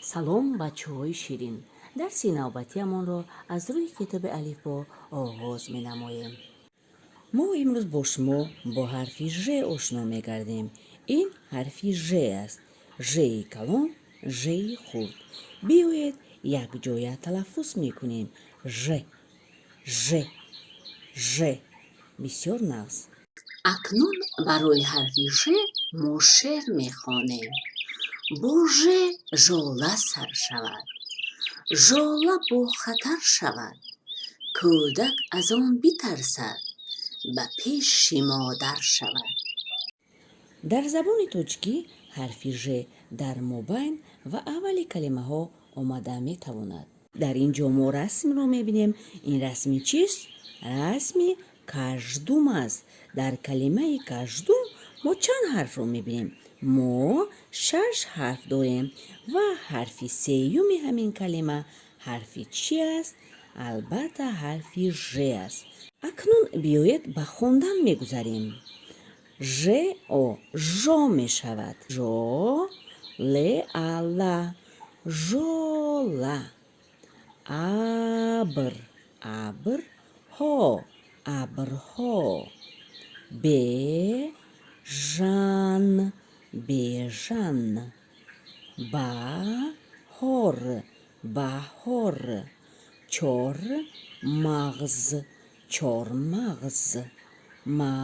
Салом, бачаҳои ширин! Дарси навбатиамонро аз рӯи китоби алифбо оғоз менамоем. Мо имрӯз бо шумо бо ҳарфи Ж ошно мегардем. Ин ҳарфи Ж аст. Ж-и калон, Ж-и хурд. Биёед, якҷоя талаффуз мекунем. Ж, Ж, Ж. Бисёр нағз. Акнун барои ҳарфи Ж мо шеър мехонем. Бо Ж жола сар шавад, жола бохатар шавад, кӯдак аз он битарсад, ба пеши модар шавад. Дар забони тоҷикӣ ҳарфи Ж дар мобайн ва аввали калимаҳо омада метавонад. Дар ин ҷо мо расмро мебинем. Ин расми чист? Расми каждум аст. Дар калимаи каждум мо чанд ҳарфро мебинем? Мо шаш ҳарф дорем ва ҳарфи сеюми ҳамин калима ҳарфи чи аст? Албатта, ҳарфи Ж аст. Акнун биёед, ба хондан мегузарем. Ж о жо мешавад. Жо л а ла, жола. Абр, абр ҳо, абрҳо. Бе жан, бежан. Ба ҳор, баҳор. Чор мағз, чормағз. Ма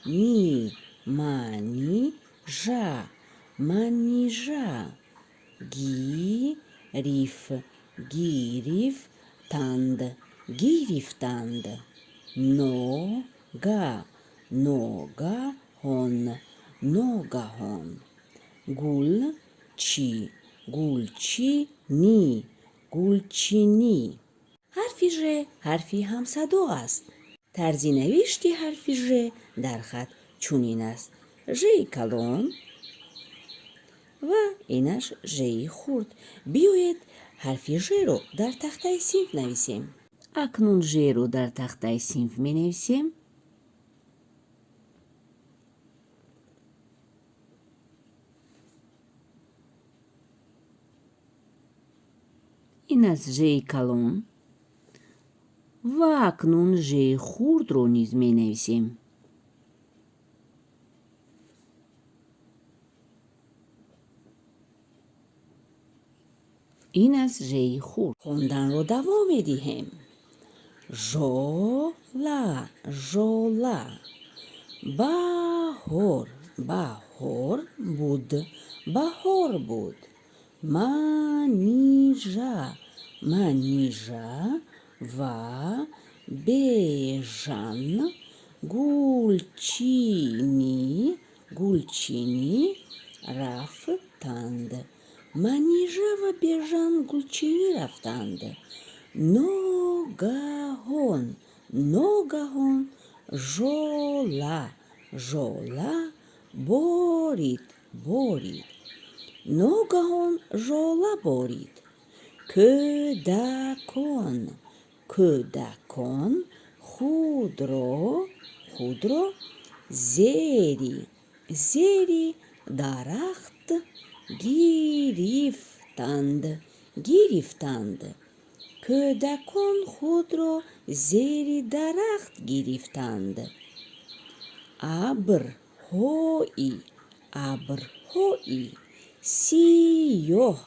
ни, мани жа, манижа. Ги риф, гирифтанд, гирифтанд. Но га, ногаҳон, ногаҳон. Гул чи, гулчинӣ, гулчинӣ. Ҳарфи Ж ҳарфи ҳамсадо аст. Тарзи навишти ҳарфи Ж дар хат чунин аст: Жи калон ва инаш Жи хурд. Биёед, ҳарфи Жро дар тахтаи синф нависем. Акнун Жро дар тахтаи синф менависем. Ин аст Жи калон ва акнун Жи хурдро низ менависем. Ин аст Жи хурд. Хонданро давом медиҳем. Жола, жола. Баҳор, баҳор буд, баҳор буд. Манижа, манижа ва Бежан гулчинӣ, гулчинӣ рафтанд. Манижа ва Бежан гулчинӣ рафтанд. Ногаҳон, ногаҳон жола, жола борид, борид. Ногаҳон жола борид. Кӯдакон, кӯдакон худро, худро зери, зери дарахт гирифтанд, гирифтанд. Кӯдакон худро зери дарахт гирифтанд. Абрҳои, абрҳои сиёҳ,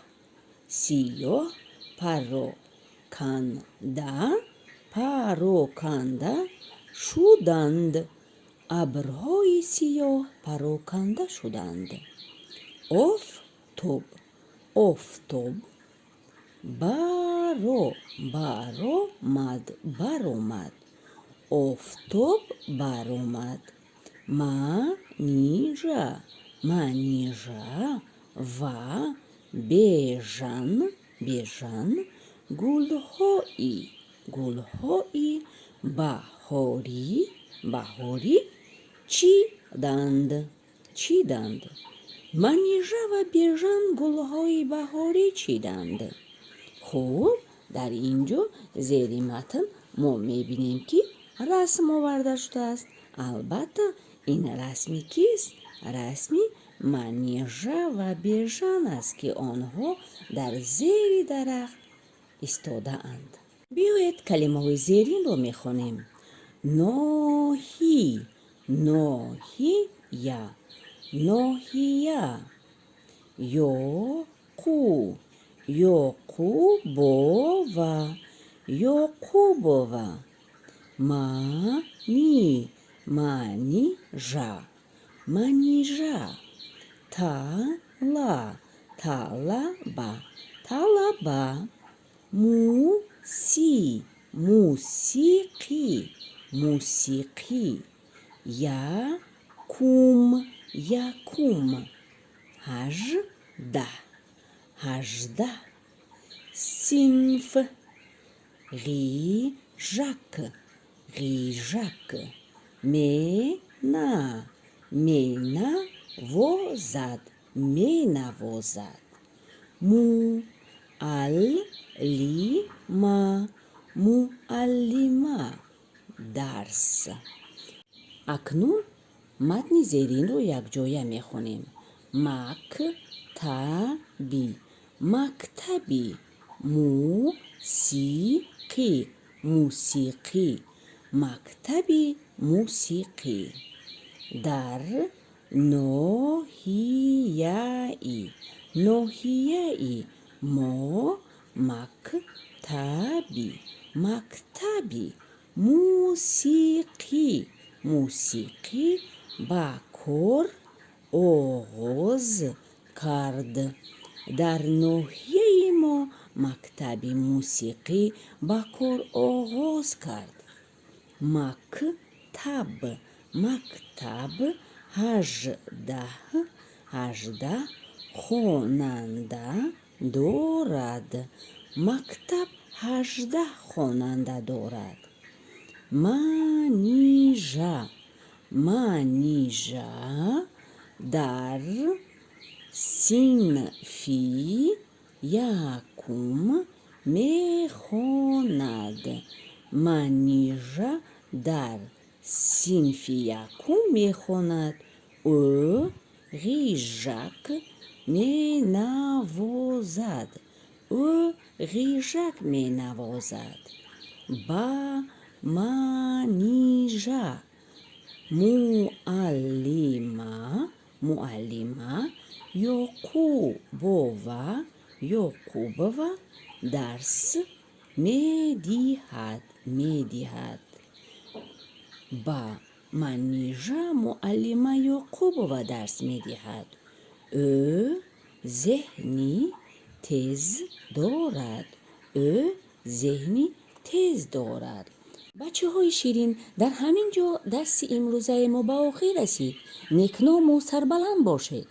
сиёҳ пароканда, пароканда шуданд. Абрҳои сиёҳ пароканда шуданд. Офтоб, офтоб баро, баромад, баромад. Офтоб баромад. Манижа, манижа ва Бежан, Бежан гулҳои, гулҳои баҳорӣ, баҳорӣ чиданд, чиданд. Манижа ва Бежан гулҳои баҳорӣ чиданд. Хуб, дар ин ҷо зери матн мо мебинем, ки расм оварда шудааст. Албатта, ин расми кист? Расми Манижа ва Бежан аст, ки онҳо дар зери дарахт истодаанд. Биёед, калимаҳои зеринро мехонем: ноҳи ноҳия, ноҳия, ёқу Ёқубова, Ёқубова, мани Манижа, Манижа, тала талаба, талаба, муси мусиқӣ, мусиқӣ, якум, якум, 18, 18, синф, ғижак, ғижак, мена менавозад, менавозад, му ал ли ма, муаллима, дарс. Акнун матни зеринро якҷоя мехонем: мактаби, мактаби, мусиқӣ, мусиқӣ, мактаби мусиқӣ, дар ноҳияи, ноҳияи мо мактаби, мактаби мусиқӣ, мусиқӣ ба кор оғоз кард. Дар ноҳияи мо мактаби мусиқӣ ба кор оғоз кард. Мактаб, мактаб, 18, 18 хонанда дорад. Мактаб 18 хонанда дорад. Манижа, Манижа дар синфи якум мехонад. Манижа дар синфи якум мехонад. Ӯ ғижак менавозад. Ӯ ғижак менавозад. Ба Манижа муаллима, муаллима Ёқубова, Ёқубова дарс медиҳад, медиҳад. Ба Манижа муаллима Ёқубова дарс медиҳад. Ӯ зеҳни тез дорад. Ӯ зеҳни тез дорад. Бачаҳои ширин, дар ҳамин ҷо дарси имрӯзаи мо ба охир расид. Некному сарбаланд бошед.